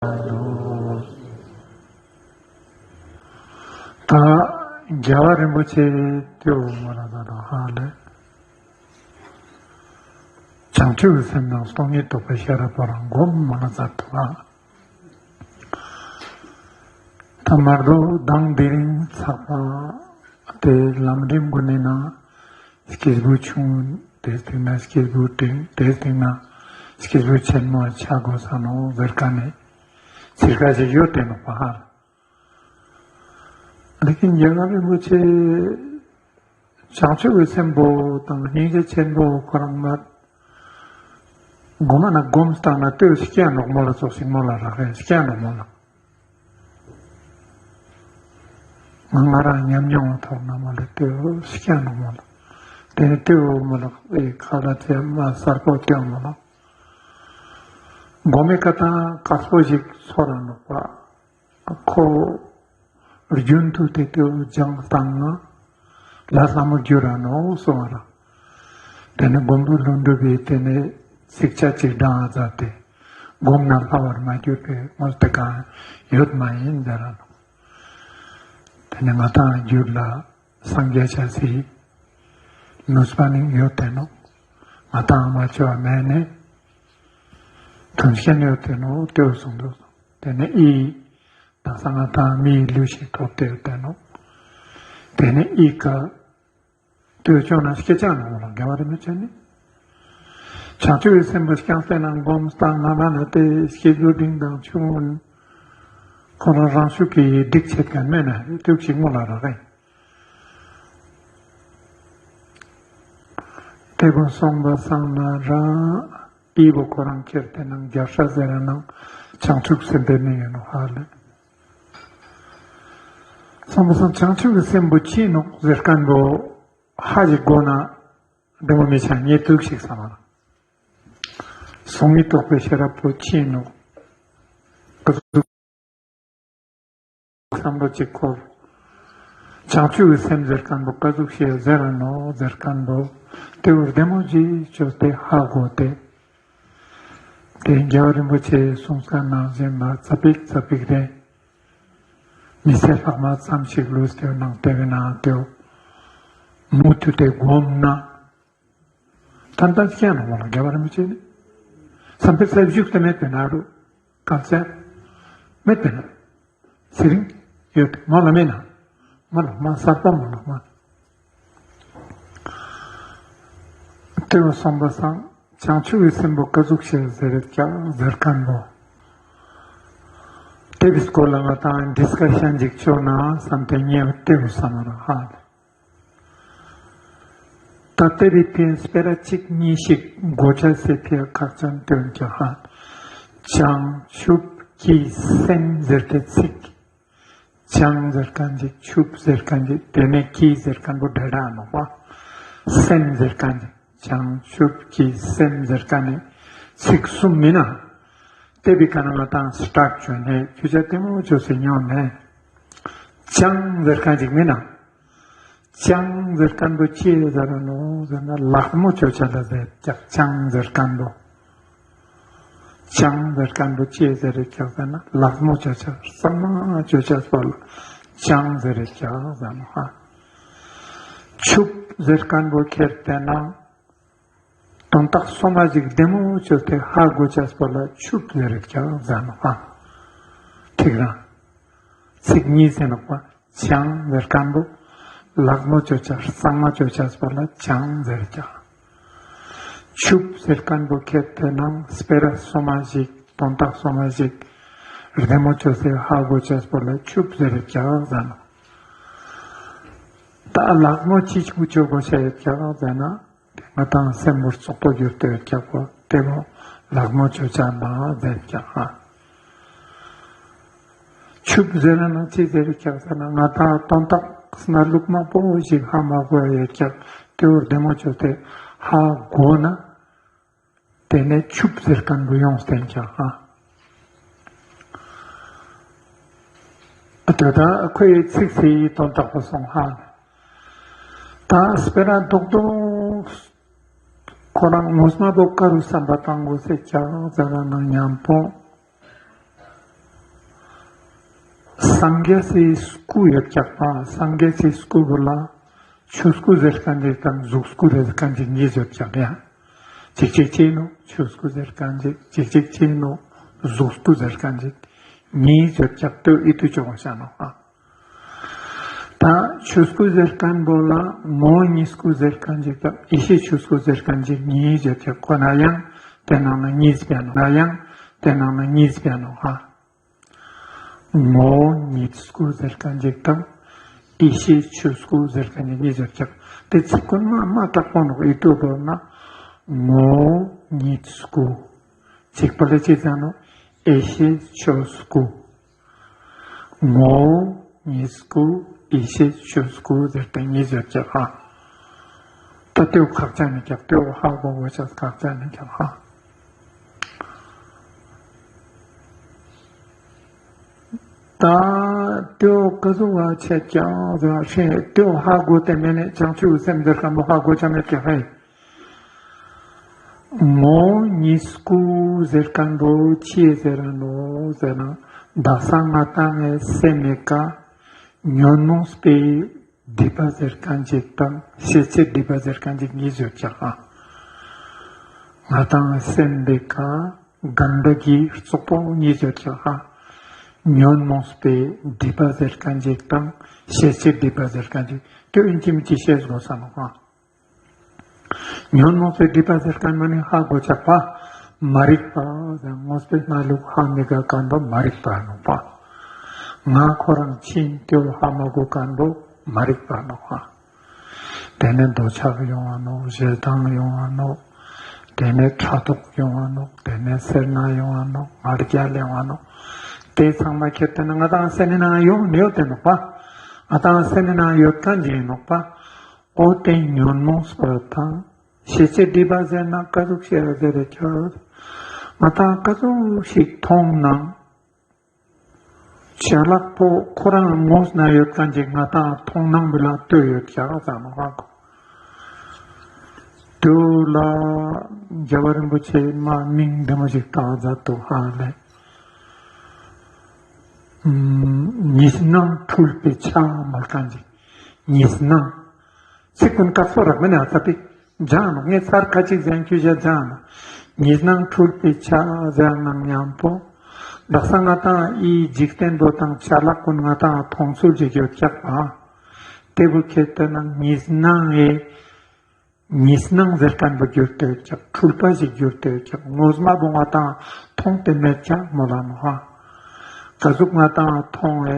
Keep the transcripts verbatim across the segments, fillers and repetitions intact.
ད་རྒྱལ་བ་རིན་པོ་ཆེ་ཏེ་བོ་མོལ་ལ་མཛད་དོ་ཧ་ལེ། བྱང་ཆུབ་ཀྱི་སེམས་དང་སྟོང་ཉིད་རྟོགས་པའི་ཤེས་རབ་པོ་རང་སྒོམ་མོལ་ལ་མཛད་དོ་ཧ། ད་མར་དོ་མདང་དེ་རིང་ཚགས་པ་ཏེ་ལམ་རིམ་གུན་ནི་ནང་སྐྱེས་བུ་ཆུང་ངུ་ཏེའི་སྟིང་ནེ་སྐྱེས་བུ་འབྲིང་ཏེའི་སྟིང་ནེ་སྐྱེས་བུ་ཆེན་མོ་ཆ་གོས་ས་ནོག་ཟེར་ཁན་ནི་ཚིར་ཁ་ཞིག་ཡོད་དེ་ནོག་པ་ཧ། ལེ་ཀིན་རྒྱལ་བ་རིན་པོ་ཆེ་བྱང་ཆུབ་ཀྱི་སེམས་པོ་དང་སྙིང་རྗེ་ཆེན་པོ་ཁོ་རང་མ་གོ་མ་ན་སྒོམ་སྟངས་ན་ལྟོས་སྐྱེ་ནོག་མོལ་ལ་ཙོགས་ཤིག་མོལ་ལ་རག་གི་སྐྱེ་ནོག་མོལ་ལ། ང་ང་རང་ཉམས་མྱོང་ཐོག་ནེ་མོལ་ལ་ལྟོས་སྐྱེ་ནོག་མོལ་ལ། ཏེ་ནེ་ལྟོས་མོལ་ལ་ཨེ་ཁ་ལ་ཚེ་མ་གསར་པོ་ལྟོས་མོལ་ལ། གོ་མེ་ཀ་ཏང་དཀར་པོ་ཞིག་ཚོར་ར་ནོག་པ། ཁོ་རྒྱུན་དུ་ཏེ་ཏེ་སྦྱངས་བཏང་ན་ལ་ལ་མོ་འགྱུར་ར་ནོག་སོང་བ་ར། ཏེ་ནེ་མགོན་པོ་ཀླུ་སྒྲུབ་པའི་ཏེ་ནེ་ཚིགས་བཅད་ཅིག་བགྲང་ང་མཛད་དེ་སྒོམ་ན་སླ་བར་མ་གྱུར་པའི་དངོས་དེ་གང་ཡོད་མ་ཡིན་ཟེར་ར་ནོག། ཏེ་ནེ་ང་ཏང་རྒྱུད་ལ་སངས་རྒྱས་ཆ་སི་ནུས་པ་ནི་ཡོད་དེ་ནོག། ང་ཏང་མ་ཅོ་བ་མེད་ནེ་མཐུན་རྐྱེན་ཡོད་དེ་ནོག་ཏེ་བོ་གསུངས་འདུག། ཏེ་ནེ་ཨི་ད་ས་ང་ཏང་མིའི་ལུས་ཤིག་ཐོབ་སྟེ་ཡོད་དེ་ནོག། ཏེ་ནེ་ཨི་ཀ་ལྟོས་ཅོ་ན་སྐྱེ་ཅེས་ནོག་ལ་རྒྱལ་བ་རིན་པོ་ཆེ་ནི། བྱང་ཆུབ་ཀྱི་སེམས་པོ་སྐྱེས་ཏེ་ན་སྒོམ་སྟངས་ན་མ་ན་ཏེ་སྐྱེས་བུ་འབྲིང་དང་ཆུང་ངུན་ཁོ་རང་རང་ཤུགས་ཀྱིས་སྒྲིག་ཆེད་ཁན་མེད་ན་ལྟོས་ཤིག་མོལ་ལ་རག་གི། ཏེ་བོ་སོང་བ་སང་ན་ར་ཨི་བོ་ཁོ་རང་ཁྱེར་ཏེ་ནང་རྒྱལ་སྲས་ཟེར་ར་ནང་བྱང་ཆུབ་སེམས་དཔའི་མིང་ཡིན་ནོག་ཧ་ལེ། སོང་བ་སང་བྱང་ཆུབ་ཀྱི་སེམས་པོ་ཅི་ནོག་ཟེར་ཁན་བོ་ཧ་ཞིག་གོ་ན་བདེ་མོ་མི་ཆ་ཉེ་དུག་ཞིག་སམ་མ་ལ། སྟོང་ཉིད་རྟོགས་པའི་ཤེས་རབ་པོ་ཅི་ནོག་ཀ་ཟུག་བསམ་བློ་ཅིག་འཁོར། བྱང་ཆུབ་ཀྱི་སེམས་ཟེར་ཁན་བོ་ཀ་ཟུག་ཤེས་ཟེར་ར་ནོག་ཟེར་ཁན་བོ་ཏེ་བོ་བདེ་མོ་ཅིག་ཅོས་ཏེ་ཧ་གོ་སྟེ། ཏེ་རྒྱལ་བ་རིན་པོ་ཆེའི་གསུངས་ཁན་ནང་བཞིན་མ་ཙ་པིག་ཙ་པིག་རེ་མི་ཚེ་ལྷག་མ་ཙམ་ཞིག་ལུས་ཏེ་ནང་ཏེ་བོའི་ནང་ཏེ་བོ་མུ་མཐུད་དེ་སྒོམ་ན། ཏན་ཏན་སྐྱེ་ནོག་མོལ་ལ་རྒྱལ་བ་རིན་པོ་ཆེ་ནི། བསམ་པའི་ཚེ་བཞུགས་ཏེ་མེད་པའི་ན་རུ་གང་ཚེ་མེད་པའི་ན་ཚེ་རིང་ཡོད་མོལ་ལ་མེད་ན་མོལ་ལ་མ་གསར་པ་མོལ་ལ་མ། ཏེ་བོ་སོང་བ་སང་བྱང་ཆུབ་ཀྱི་སེམས་པོ་ཀ་ཟུག་ཤེས་ཟེར་རེད་ཀྱག་ཟེར་ཁན་བོ་ཏེ་བོའི་སྐོར་ལ་ང་ཏང་ཌིས་ཀ་ཤན་ཅིག་ཅོ་ན་སམ་སྟེ་ངས་ཏེ་བོ་སམ་མ་རག་ཧ་ལེ། ད་ལྟ་བའི་ཕན་སྤེ་ར་གཅིག་གཉིས་ཤིག་གོ་ཆ་སེ་ཕི་ཡ་ཁག་ཅན་སྟོན་ཀྱག་ཧ། བྱང་ཆུབ་ཀྱི་སེམས་ཟེར་ཏེ་ཚིག་བྱང་ཟེར་ཁན་ཅིག་ཆུབ་ཟེར་ཁན་ཅིག་ཏེ་ནེ་ཀྱི་ཟེར་ཁན་བོ་འདྲ་འདྲ་ནོག་པ། སེམས་ཟེར་ཁན་ཅིག་བྱང་ཆུབ་ཀྱི་སེམས་ཟེར་ཁན་ནི་ཚིག་གསུམ་མིན་ན། ཏེ་བི་ཀ་ན་ང་ཏང་སི་ཊཱཊ་ཅོས་ནེ་ཅོ་ཆ་ལྟད་མོ་ཅོས་སེ་ཉོན་ནེ། བྱང་ཟེར་ཁན་ཅིག་མིན་ན། བྱང་ཟེར་ཁན་བོ་ཅི་ཟེར་ར་ནོག་ཟེར་ན་ལག་མོ་ཅོ་ཆ་ལ་ཟེར་ཀྱག་བྱང་ཟེར་ཁན་བོ། བྱང་ཟེར་ཁན་བོ་ཅི་ཟེར་རེད་ཀྱག་ཟེར་ན་ལག་མོ་ཅོ་ཆ་གཙང་མ་ཅོ་ཆ་སོགས་ལ་བྱང་ཟེར་རེད་ཀྱག་ཟེར་ནོག་ཧ། ཆུབ་ཟེར་ཁན་བོ་ཁྱེར་ཏེ་ན་དོན་དག་སོ་མ་ཞིག་བདེ་མོ་ཅོས་ཏེ་ཧ་གོ་ཆ་སོགས་ལ་ཆུབ་ཟེར་རེད་ཀྱག་ཟེར་ནོག་ཧ། ཐིག་རང་ཚིག་གཉིས་ཟེར་ནོག་པ། བྱང་ཟེར་ཁན་བོ་ལག་མོ་ཅོ་ཆ་གཙང་མ་ཅོ་ཆ་སོགས་ལ་བྱང་ཟེར་ཀྱག། ཆུབ་ཟེར་ཁན་བོ་ཁྱེར་ཏེ་ན་སྤེ་ར་སོ་མ་ཞིག་དོན་དག་སོ་མ་ཞིག་བདེ་མོ་ཅོས་ཏེ་ཧ་གོ་ཆ་སོགས་ལ་ཆུབ་ཟེར་ཀྱག་ཟེར་ནོག། ད་ལག་མོ་ཅི་ཅིག་ཅོ་གོ་ཆ་ཡོད་ཀྱག་ཟེར་ན། ང་ཏང་སེམས་པོ་བཙོག་པོ་གྱུར་ཏེ་ཡོད་ཀྱག་པོ་ཏེ་བོ་ལག་མོ་ཅོ་ཆ་ན་ཟེར་ཀྱག་ཧ། ཆུབ་ཟེར་ན་ཅི་ཟེར་ཀྱག་ཟེར་ན་ང་ཏང་དོན་དག་སྣ་ལུག་མང་པོ་ཞིག་ཧ་མ་གོ་ཡ་ཡོད་ཀྱག་ཏེ་བོ་བདེ་མོ་ཅོས་ཏེ་ཧ་གོ་ན། ཏེ་ནེ་ཆུབ་ཟེར་ཁན་བོ་ཡོངས་ཏེ་ཡོད་ཀྱག་ཧ། ཏེ་ད་ཁོའི་ཚིག་སི་དོན་དག་པོ་སོང་ཧ། ད་སྤེ་ར་རྡོག་རྡོག་ཁོ་རང་ངོ་མ་བོ་ཀ་རུ་སམ་པ་ཏང་གོས་སེ་ཀྱག་ཟེར་ན་ཉམ་པོ། སངས་རྒྱས་སི་སྐུ་ཡོད་ཀྱག་པ། སངས་རྒྱས་སི་སྐུ་བོ་ལ་ཆོས་སྐུ་ཟེར་ཁན་ཅིག་དང་གཟུགས་སྐུ་ཟེར་ཁན་ཅིག་གཉིས་ཡོད་ཀྱག་ཡ། ཅིག་ཅིག་ཅིག་ནོག། ཆོས་སྐུ་ཟེར་ཁན་ཅིག་ཅིག་ཅིག་ཅིག་ནོག། གཟུགས་སྐུ་ཟེར་ཁན་ཅིག་གཉིས་ཡོད་ཀྱག། ཏེ་ཨི་ཏུ་ཅོག་ཤ་ནོག་ཨ། ཏ་ཆོས་སྐུ་ཟེར་ཁན་བོ་ལ་ངོ་བོ་ཉིད་སྐུ་ཟེར་ཁན་ཅིག་དང་ཡེ་ཤེས་ཆོས་སྐུ་ཟེར་ཁན་ཅིག་གཉིས་ཡོད་ཀྱག། ཁོ་ན་ཡང་ཏེ་ནང་ན་གཉིས་པ་ནོག། ན་ཡང་ཏེ་ནང་ན་གཉིས་པ་ནོག་ཨ། ངོ་བོ་ཉིད་སྐུ་ཟེར་ཁན་ཅིག་དང་ཡེ་ཤེས་ཆོས་སྐུ་ཟེར་ཁན་ཅིག་གཉིས་ཡོད་ཀྱག། ཏེ་ཚིག་ཀུན་མ་མ་དྲག་པོ་ནོག། ཨི་ཏུ་བོ་ན་ངོ་བོ་ཉིད་སྐུ། ཅིག་པ་ལ་ཅི་ཟེར་ནོག། ཡེ་ཤེས་ཆོས་སྐུ། ངོ་བོ་ཉིད་སྐུ། ཡེ་ཤེས་ཆོས་སྐུ་ཟེར་ཏེ་གཉིས་ཡོད་ཀྱག་ཨ། ཏ་ཏེ་བོ་ཁག་ཅན་ནི་ཀྱག། ཏེ་བོ་ཧ་གོ་གོས་ཤེས་ཁག་ཅན་ནི་ཀྱག་ཨ། ཏ་ཏེ་བོ་ཀ་ཟུག་བ་ཆེད་ཀྱག་ཟེར་ཤེས། ཏེ་བོ་ཧ་གོ་སྟེ་མེད་ན་བྱང་ཆུབ་སེམས་ཟེར་ཁན་བོ་ཧ་གོ་ཆ་མེད་ཀྱག་ཧེ། ངོ་བོ་ཉིད་སྐུ་ཟེར་ཁན་བོ་ཅི་ཟེར་ར་ནོག་ཟེར་ན། དག་ས་ང་ཏང་ངི་སེམས་ཀ་ཉོན་མོངས་པའི་སྒྲིབ་པ་ཟེར་ཁན་ཅིག་དང་ཤེས་བྱའི་སྒྲིབ་པ་ཟེར་ཁན་ཅིག་གཉིས་ཡོད་ཀྱག་ཨ། ང་ཏང་ངི་སེམས་པའི་ཀ་གན་ད་གི་རྩོག་པོ་གཉིས་ཡོད་ཀྱག་ཨ། ཉོན་མོངས་པའི་སྒྲིབ་པ་ཟེར་ཁན་ཅིག་དང་ཤེས་བྱའི་སྒྲིབ་པ་ཟེར་ཁན་ཅིག། ཏེ་ཨིན་ཅི་མིན་ཅི་ཤེས་གོས་ས་ནོག་ཨ། ཉོན་མོངས་པའི་སྒྲིབ་པ་ཟེར་ཁན་བོ་ནི་ཧ་གོ་ཆ་པ། མ་རིག་པ་ཟེར་དངོས་པོའི་གནས་ལུགས་ཧ་མི་གོ་ཁན་བོ་མ་རིག་པ་ནོག་པ། ང་ཁོ་རང་ཅི་ཨིན་ཏེ་བོ་ཧ་མ་གོ་ཁན་བོ་མ་རིག་པ་ནོག་པ། ཏེ་ནེ་འདོད་ཆགས་ཡོང་ང་ནོག། ཞེ་སྡང་ཡོང་ང་ནོག། ཏེ་ནེ་ཕྲག་དོག་ཡོང་ང་ནོག། ཏེ་ནེ་སེར་སྣ་ཡོང་ང་ནོག། ང་རྒྱལ་ཡོང་ང་ནོག། ཏེ་ཚང་མ་ཁྱེར་ཏེ་ན་ང་ཏང་སེམས་ནང་ཡོང་ཡོད་དེ་ནོག་པ། ང་ཏང་སེམས་ནང་ཡོད་ཁན་ཅིག་ཨིན་ནོག་པ། འོ་ཏེ་ཉོན་མོངས་པ་དང་ཤེས་བྱའི་སྒྲིབ་པ་ཟེར་ན་ཀ་ཟུག་ཤེས་ཟེར་རེ་ཁྱོད། ང་ཏང་ཀ་ཟུག་ཞིག་མཐོང་ནའང་ཅ་ལག་པོ་ཁོ་རང་ངོས་ན་ཡོད་ཁན་ཅིག་ང་ཏང་མཐོང་སྣང་བོ་ལ་ལྟོས་ཡོད་ཀྱག་ཟེར་ནོག་ཧ་གོ། ཏེ་བོ་ལ་རྒྱལ་བ་རིན་པོ་ཆེ་མ་མིང་བདེ་མོ་ཞིག་བཏགས་མཛད་དུག་ཧ་ལེ། ཉིས་སྣང་འཁྲུལ་པའི་ཆ་མོལ་ཁན་ཅིག། ཉིས་སྣང་། ཚིག་ཀུན་ཀ་སོ་རག་མེད་ན་ཨ་ཙ་པིག་ཇང་ནོག། ངས་ཚར་ཁ་ཅིག་ཟན་ཁྱུ་ཞག་ཇང་ནོག། ཉིས་སྣང་འཁྲུལ་པའི་ཆ་ཟེར་ནང་ཉམ་པོ། དག་ས་ང་ཏང་འི་འཇིག་རྟེན་པོ་དང་ཅ་ལག་ཀུན་ང་ཏང་མཐོང་ཚུལ་ཅིག་ཡོད་ཀྱག་པ། ཏེ་བོ་ཁྱེར་ཏེ་ན་ཉིས་སྣང་ངི་ཉིས་སྣང་ཟེར་ཁན་བོ་གྱུར་ཏེ་ཡོད་ཀྱག། འཁྲུལ་པ་ཞིག་གྱུར་ཏེ་ཡོད་ཀྱག། ངོ་མ་བོ་ང་ཏང་མཐོང་སྟེ་མེད་ཀྱག་མོལ་ལ་ནོག་ཧ། ཀ་ཟུག་ང་ཏང་མཐོང་ངེ་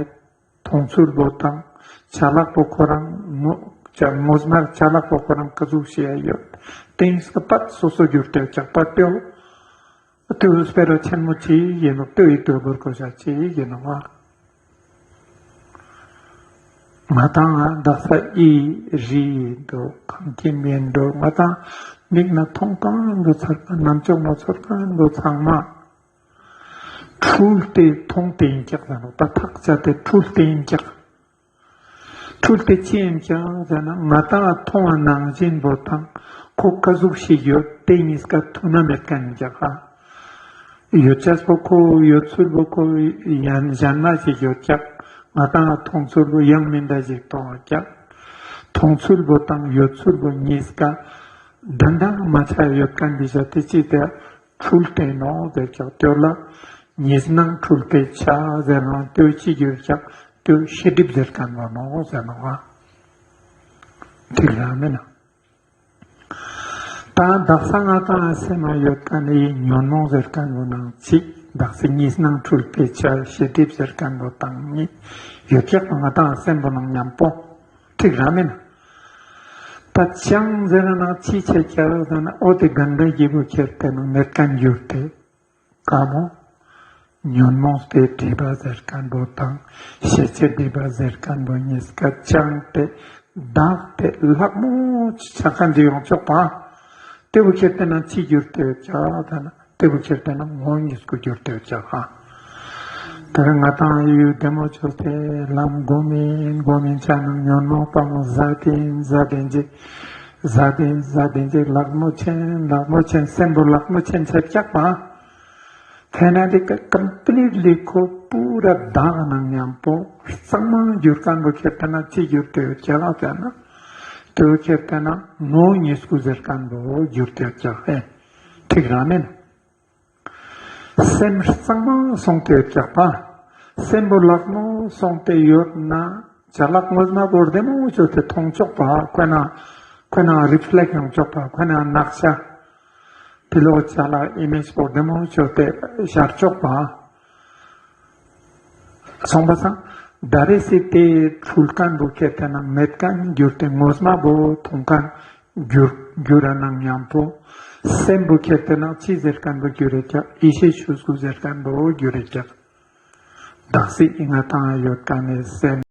མཐོང་ཚུལ་བོ་དང་ཅ་ལག་པོ་ཁོ་རང་ངོ་ཅ་ངོ་མ་ཅ་ལག་པོ་ཁོ་རང་ཀ་ཟུག་ཤེས་ཡ་ཡོད། ཏེ་ཨིན་སྐད་པ་སོ་སོ་གྱུར་ཏེ་ཡོད་ཀྱག་པ། ཏེ་བོ་ཏེ་བོ་སྤེ་ར་ཆེན་མོ་ཅིག་ཨིན་ནོག། ཏེ་བོ་ཨི་ཏུ་བོར་གོས་ཤེས་ཅིག་ཨིན་ནོག་ཧ། ང་ཏང་དག་ས་འི་རི་འདུག་ཁང་ཁྱིམ་ཨིན་འདུག་ང་ཏང་མིག་ན་མཐོང་ཁན་བོ་ཚར་ཁན་ནམ་ཅོག་མ་ཚོར་ཁན་བོ་ཚང་མ་འཁྲུལ་ཏེ་མཐོང་སྟེ་ཨིན་ཀྱག་ཟེར་ནོག། ད་ཐག་བཅད་དེ་འཁྲུལ་ཏེ་ཨིན་ཀྱག། འཁྲུལ་ཏེ་ཅི་ཨིན་ཀྱག་ཟེར་ན་ང་ཏང་མཐོང་བ་ནང་བཞིན་བོ་དང་ཁོ་ཀ་ཟུག་ཞིག་ཡོད་ཏེ་ཉིས་ཀ་ཐུག་ན་མེད་ཁན་ཨིན་ཀྱག་ཧ། ཡོད་ཅེས་པོ་ཁོ་ཡོད་ཚུལ་བོ་ཁོ་ཡང་ཞན་མ་ཞིག་ཡོད་ཀྱག། ང་ཏང་མཐོང་ཚུལ་བོ་ཡང་མིན་འདྲ་ཞིག་མཐོང་ཀྱག། མཐོང་ཚུལ་བོ་དང་ཡོད་ཚུལ་བོ་ཉིས་ཀ་འདྲ་འདྲ་མ་ཆ་ཡོད་ཁན་འདི་ཞག་ཏེ་ཅི་སྟེ་འཁྲུལ་ཏེ་ནོག་ཟེར་ཀྱག། ཏེ་བོ་ལ་ཉིས་སྣང་འཁྲུལ་པའི་ཆ་ཟེར་ནོག། ཏེ་བོ་ཅི་གྱུར་ཀྱག། ཏེ་བོ་ཤེས་སྒྲིབ་ཟེར་ཁན་བོ་ནོག་ཟེར་ནོག་ཧ། ཐིག་ར་མེད་ན། ད་དག་ས་ང་ཏང་སེམས་ན་ཡོད་ཁན་ནི་ཉོན་མོངས་ཟེར་ཁན་བོ་ནང་ཅིག། དག་ས་ཉིས་སྣང་འཁྲུལ་པའི་ཆ་ཤེས་སྒྲིབ་ཟེར་ཁན་བོ་དང་ནི་ཡོད་ཀྱག་པ། ང་ཏང་སེམས་པོ་ནང་ཉམ་པོ་ཐིག་ར་མེད་ན། ད་ཅང་ཟེར་ན་ཅི་ཆེ་ཀྱག་ཟེར་ན་འོ་ཏེ་གན་ད་གི་བོ་ཁྱེར་ཏེ་ན་མེད་ཁན་གྱུར་ཏེ། ཀ་མོ། ཉོན་མོངས་པའི་སྒྲིབ་པ་ཟེར་ཁན་བོ་དང་ཤེས་བྱའི་སྒྲིབ་པ་ཟེར་ཁན་བོ་ཉིས་ཀ་ཅང་ཏེ་དག་སྟེ་ལྷག་མོ་ཆ་ཁན་ཅིག་ཡོང་ཆོག་པ། ཏེ་བོ་ཁྱེར་ཏེ་ན་ཅི་གྱུར་ཏེ་ཡོད་ཀྱག་ད་ན། ཏེ་བོ་ཁྱེར་ཏེ་ན་ངོ་བོ་ཉིད་སྐུ་གྱུར་ཏེ་ཡོད་ཀྱག་ཧ། ད་རེས་ང་ཏང་ཡུལ་བདེ་མོ་ཆོས་ཏེ་ལམ་སྒོམ་ཨིན་སྒོམ་ཨིན་ཆ་ན་ཉོན་མོངས་པ་མོ་ཟད་དེ་ཨིན་ཟད་དེ་ཨིན་ཅིག། ཟད་དེ་ཨིན་ཟད་དེ་ཨིན་ཅིག། ལྷག་མོ་ཆེན་ལྷག་མོ་ཆེན་སེམས་པོ་ལྷག་མོ་ཆེན་ཆ་ཀྱག་པ། ད་ ཏེ་ནེ་ཏེ་ཀ་ཀམ་པི་ལིཊ་ལི་ཁོ་པུ་ར་དག་ནང་ཉམ་པོ་གཙང་མ་གྱུར་ཁན་བོ་ཁྱེར་ཏེ་ན་ཅི་གྱུར་ཏེ་ཡོད་ཀྱག་ཟེར་ན། ཏེ་བོ་ཁྱེར་ཏེ་ན་ངོ་བོ་ཉིད་སྐུ་ཟེར་ཁན་བོ་གྱུར་ཏེ་ཡོད་ཀྱག་ཨེ། ཐིག་ར་མེན། སེམས་གཙང་མ་སོང་སྟེ་ཡོད་ཀྱག་པ། སེམས་པོ་ལག་མོ་སོང་སྟེ་ཡོད་ན་ཅ་ལག་ངོ་མ་བོ་རྡེ་མོ་ཅོས་ཏེ་ཐོང་ཆོག་པ། ཁོ་ན་ཁོ་ན་རི་ཕ་ལེཀྚ་ཡོང་ཆོག་པ། ཁོ་ན་ནག་ཤ་ཕི་ལོག་ཅ་ལག་ཨི་མེཇ་བོ་རྡེ་མོ་ཅོས་ཏེ་ཤར་ཆོག་པ། སོང་པ་སང་ད་རེ་སི་ཏེ་འཁྲུལ་ཁན་བོ་ཁྱེར་ཏེ་ན་མེད་ཁན་གྱུར་ཏེ་ངོ་མ་བོ་ཐོང་ཁན་གྱུར་གྱུར་ར་ནང་ཉམ་པོ་སེམས་པོ་ཁྱེར་ཏེ་ན་ཅི་ཟེར་ཁན་བོ་གྱུར་རེ་ཀྱག། ཡེ་ཤེས་ཆོས་སྐུ་ཟེར་ཁན་བོ་གྱུར་རེ་ཀྱག། དག་ས་ཨི་ང་དང་ཡོད་ཁན་ནི་སེམས།